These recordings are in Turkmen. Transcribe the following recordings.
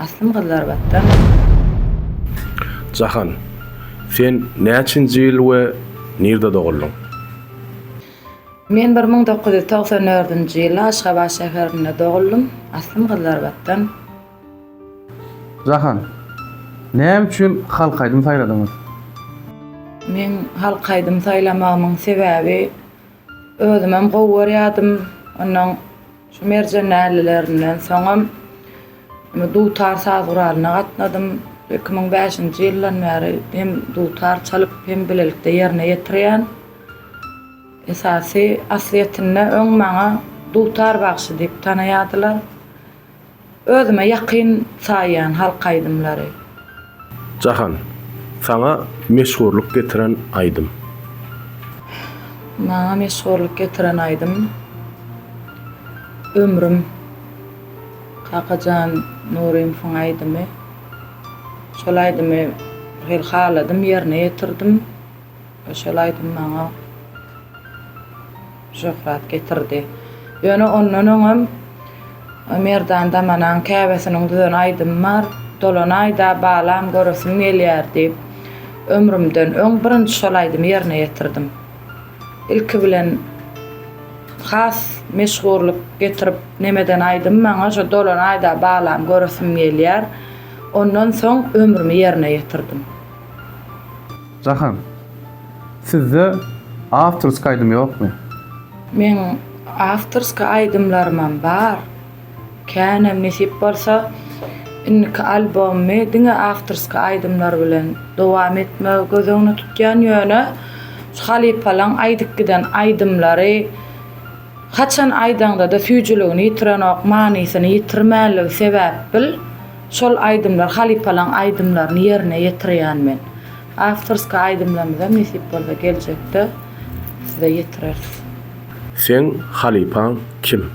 Aslym Gyzlarbatdan. Jahan, sen näçinji ýyl we nirde doguldyň? Men 1994-nji ýylda Aşgabat şäherinde doguldym. Aslym Gyzlarbatdan. Jahan, näme üçin halk aýdym saýladyňyz? Meň halk aýdym saýlamagymyň sebäbi özümem gowy görýärdim. Ondan şu Merjen dälilerinden soňam dutar saz guralyna gatnadym. 2005-nji ýyldan bäri hem dutar çalyp, hem bilelikde ýerine ýetirýän. Esasy aslyýetinde öň maňa dutar bagşy diýip tanaýardylar. Özüme ýakyn saýýan halk aýdymlary. Jahan, saňa meşhurlyk getiren aýdym. Maňa meşhurlyk getiren aýdym Ömrüm Kakajan Nurymowyň aýdymy. Şol aýdymy bir hili haladym, ýerine ýetirdim. Şol aýdym maňa şöhrat getirdi. Ýöne ondan öňem Merdan Damanaň käbesiniň düzen aýdymy bar, Dolanaý-da, balam, göresim gelýär diýip, ömrümden öň birinji şol aýdymy ýerine ýetirdim. Ilki bilen has meşhurlyk getirip nemeden aýdym maňa şo Dolanaý-da, balam, göresim gelýär. Ondan soň ömrümi ýerine ýetirdim. Jahan, sizde awtorskiý aýdym ýokmy? Meň awtorskiý aýdymlarymam bar. Känem nesip bolsa indiki albomymy diňe awtorskiý aýdymlar bilen dowam etmegi göz öňünde tutýan ýöne şu halypalaň aýdyp giden aýdymlary haçan aýdaňdada süýjüligini ýitirenok manysyny ýitirmänligi sebäpbil Şol aýdymlar halypalaň aýdymlaryny ýerine ýetirýän men. Awtorskiý aýdymlarymyzam nesip bolsa geljekde size ýetireris. Seň halypaň kim?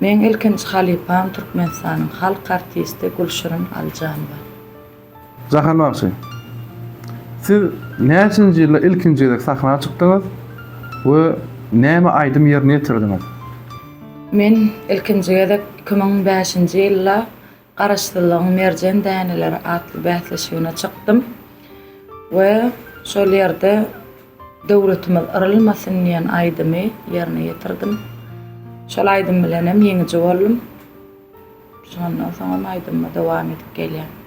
Meň ilkinji halypam Türkmenistanyň halk artisti Gülşirin Aljanowa. Jahan bagşy, siz näçinji ýylda ilkinji gezek sahna çykdyňyz we näme aýdym ýerine ýetirdiňiz? Men ilkinji gezek 2005-nji ýylda Garaşsyzlygyň merjen däneleri atly bäsleşigine çykdym we şol ýerde Döwletimiz yrylmasyn diýen aýdymy ýerine ýetirdim. Şol aýdym bilen hem ýeňiji boldum. Şondan soňam aýdyma dowam edip gelýän.